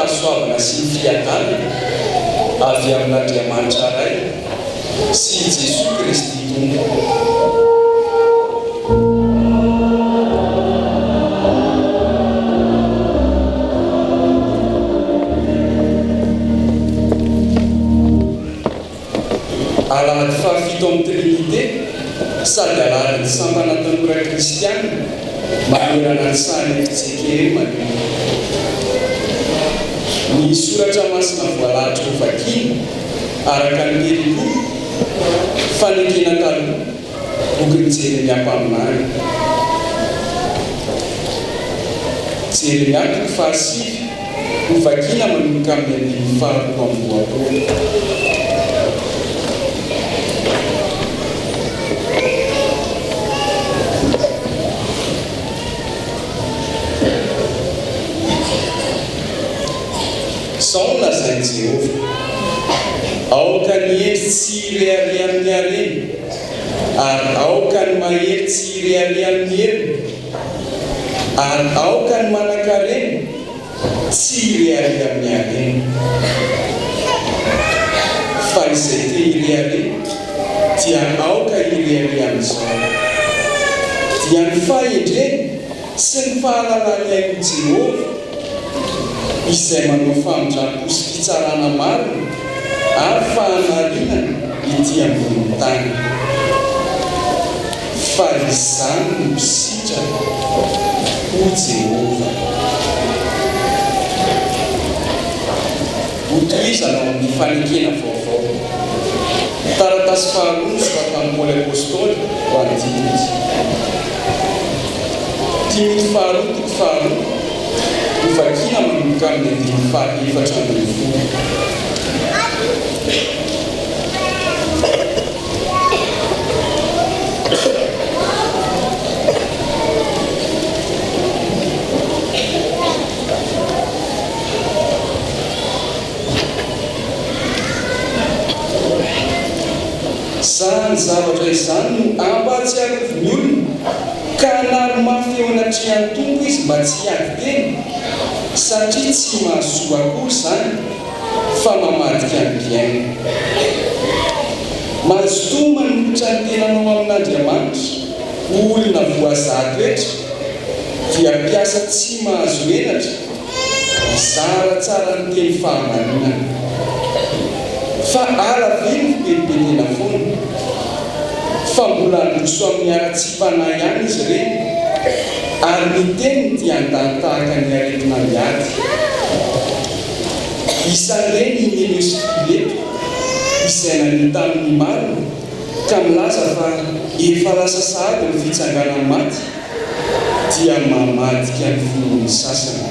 fahasoavana sy ny fiadanana avy amin'Andriamanitra Ray sy i Jesoa Kristy Tompo. Alahady fahafito amin'ny Trinite sady alahadin'ny Sampana Tanora Kristiana manerana ny sahan'ny fjkm anio. Ny soratra masina voalahatra hovakina araka ny perikopa, Fanekena Taloha, bokin'i Jeremia mpaminany. Jeremia toko fahasivy. Hovakina manomboka amin'ny andininy faha-22. Izao no lazain'i Jehovah, Aoka ny hendry tsy hirehareha amin'ny hareny, ary aoka ny mahery tsy hirehareha amin'ny heriny, ary aoka ny manankarena Tsy hirehareha amin'ny harena. Fa izay te hirehareha dia aoka hirehareha amin'izao, dia ny fahendreny sy ny fahalalany hain'i Jehovah, izay manao famindram-po sy fitsarana marina ary fahamarinana ety ambonin'ny tany. Fa izany no sitrako, hoy Jehovah. Hotohizana ao amin'ny fanekena vaovao. Taratasy faharoa nosoratan'i Paoly Apostoly ho an'i Timoty. Timoty faharoa toko faharoa, hovakina manomboka amin'ny andininy faha-14. Izany zavatra izany no ampahatsiarovy ny olona, ka hanary mafy eo anatrehan'ny Tompo izy mba tsy hiady tena, satria tsy mahasoa akory izany. fa mamadika ny mpihaino. Mazotoa manolotra ny tenanao amin'Andriamanitra ho olona voazaha toetra, dia mpiasa tsy mahazo henatra, mizara tsara ny teny fahamarinana. Fa alaviro ny fibetibetena foana, fa mbola handroso amin'ny haratsiam-panahy ihany izy ireny, ary ny teniny dia handany tahaka ny aretina miady. Isan'ireny i Nino sy Fileto, izay nania tamin'ny marina ka milaza fa efa lasa sahady ny fitsanganan'ny maty, dia mamadika ny finoan'ny sasany.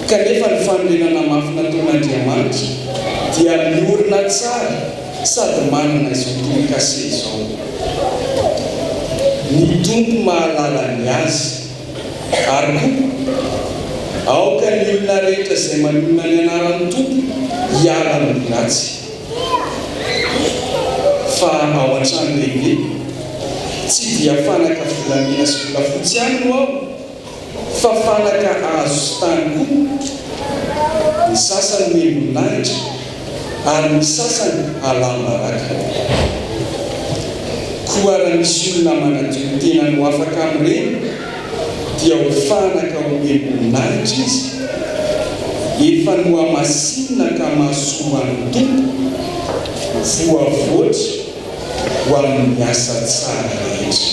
Kanefa ny fanorenana mafy nataon'Andriamanitra dia miorina tsara sady manana izao tombo-kase izao, Ny Tompo mahalala ny azy. Ary koa, aoka ny olona rehetra izay manonona ny anaran'ny Tompo hiala amin'ny ratsy. Fa ao an-trano lehibe, tsy dia fanaka volamena sy volafotsy ihany no ao, fa fanaka hazo sy tany koa, ny sasany omem-boninahitra, ary ny sasany alam-baraka. Koa raha misy olona manadio ny tenany ho afaka amin'ireny, dia ho fanaka omem-boninahitra izy, efa nohamasinina ka mahasoa ho an'ny Tompo, voavoatra ho amin'ny asa tsara rehetra.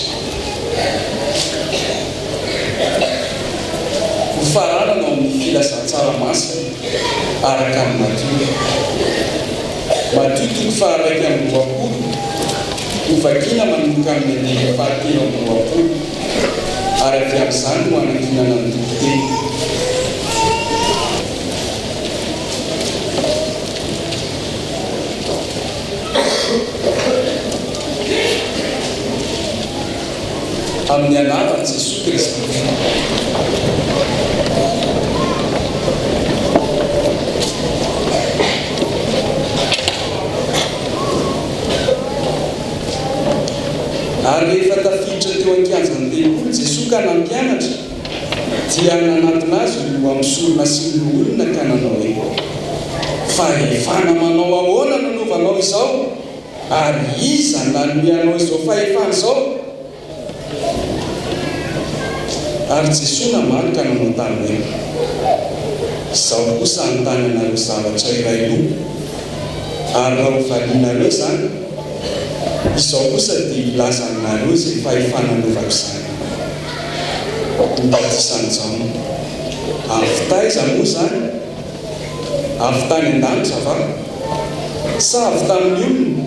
Hofaranana ao amin'ny Filazantsara Masina araka an'i Matio. Matio toko faha-21, hovakina manomboka amin'ny andininy faha-23, ary avy amin'izany no hanankinana ny toriteny. Amin'ny anaran'i Jesoa Kristy Tompo. Ary rehefa tafiditra teo an-kianjan'ny tempoly Jesoa ka nampianatra. Dia nanatona azy ny loha-mpisorona sy ny loholona ka nanao hoe, Fahefana manao ahoana no nanaovanao izao, ary iza nanome anao izao fahefana izao? Ary Jesoa namaly ka nanao taminy hoe, Izaho kosa hanontany anareo zavatra iray loha, ary raha hovalianareo izany, izaho kosa dia hilaza aminareo izay fahefana anaovako izany. Ny batisan'i Jaona, avy taiza moa izany? Avy tany an-danitra va? Sa avy tamin'ny olona?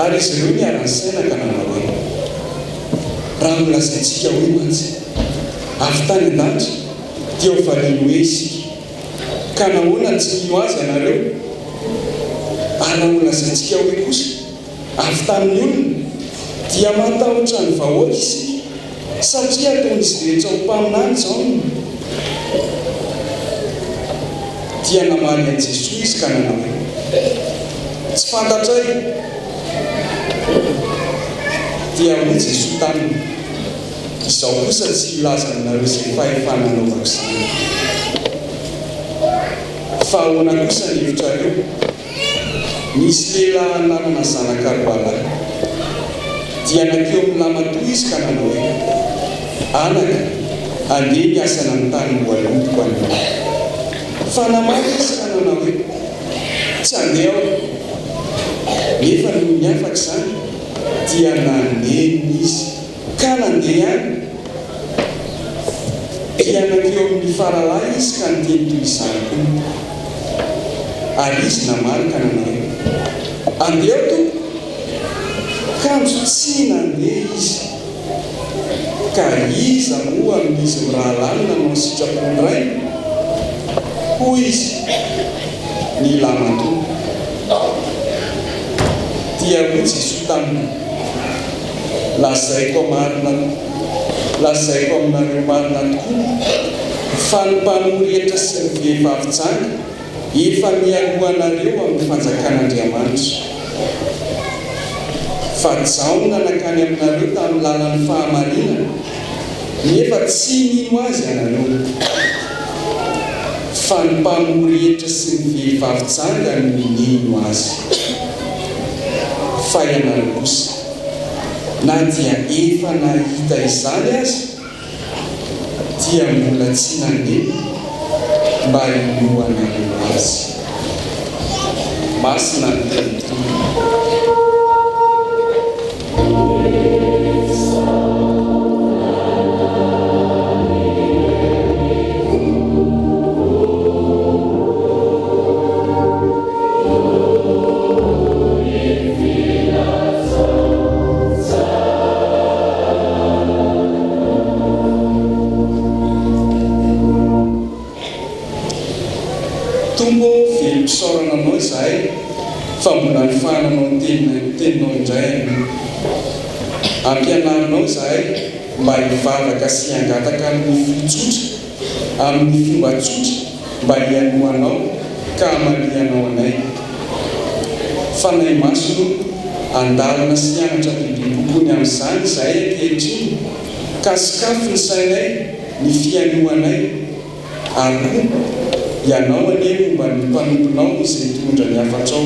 Ary izy ireo niara-nisaina ka nanao hoe, Raha nolazaintsika hoe mantsy, 'Avy tany an-danitra', dia hovaliany hoe isika, 'Ka nahoana no tsy nino azy ianareo? Ary raha nolazaintsika hoe kosa, 'Avy tamin'ny olona', dia matahotra ny vahoaka isika, satria ataon'izy rehetra ho mpaminany Jaona. Dia namaly an'i Jesoa izy ka nanao hoe, Tsy fantatray. Dia hoy Jesoa taminy, Izaho kosa tsy hilaza aminareo izay fahefana anaovako izany. Fa ahoana kosa ny hevitrareo? Nisy lehilahy nanana zanaka roalahy. Dia nankeo amin'ny lamatoa izy ka nanao hoe, Anaka, andeha hiasana amin'ny tanim-boaloboko anio. Fa namaly izy ka nanao hoe, Tsy handeha aho. Nefa nony afaka izany, dia nanenina izy ka nandeha ihany. Dia nankeo amin'ny faralahy izy ka niteny toy izany koa. Ary izy namaly ka nanao hoe, Andeha aho, tompoko. Kanjo tsy nandeha izy. Ka iza moa amin'izy mirahalahy no nanao ny sitrapon'ny rainy? Hoy izy, Ny lahimatoa. Dia hoy Jesoa taminy, Lazaiko marina, lazaiko aminareo marina tokoa, fa ny mpamory hetra sy ny vehivavy janga efa mialoha anareo amin'ny fanjakan'Andriamanitra. Fa Jaona nankany aminareo tamin'ny lalan'ny fahamarinana, nefa tsy nino azy ianareo. Fa ny mpamory hetra sy ny vehivavy janga no nino azy. Fa ianareo kosa, na dia efa nahita izany aza, dia mbola tsy nandeha mba hinoanareo azy. Masina ny tenin'ny Tompo. Tompo ô, velom-pisaorana Anao izahay fa mbola nifahananao ny Teninao indray anio. Ampianarinao izahay mba hivavaka sy hangataka amin'ny fo tsotra, amin'ny fomba tsotra mba hihainoanao ka hamalianao anay. Fanahy Masina o, handalina sy hianatra bebe kokoa ny amin'izany izahay ankehitriny ka sokafy ny sainay, ny fihainoanay, ary koa Ianao anie homba ny mpanomponao izay hitondra ny hafatrao.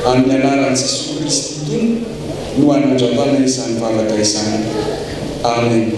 Amin'ny anaran'i Jesoa Kristy Tompo no anandratanay izany vavaka izany. Amen.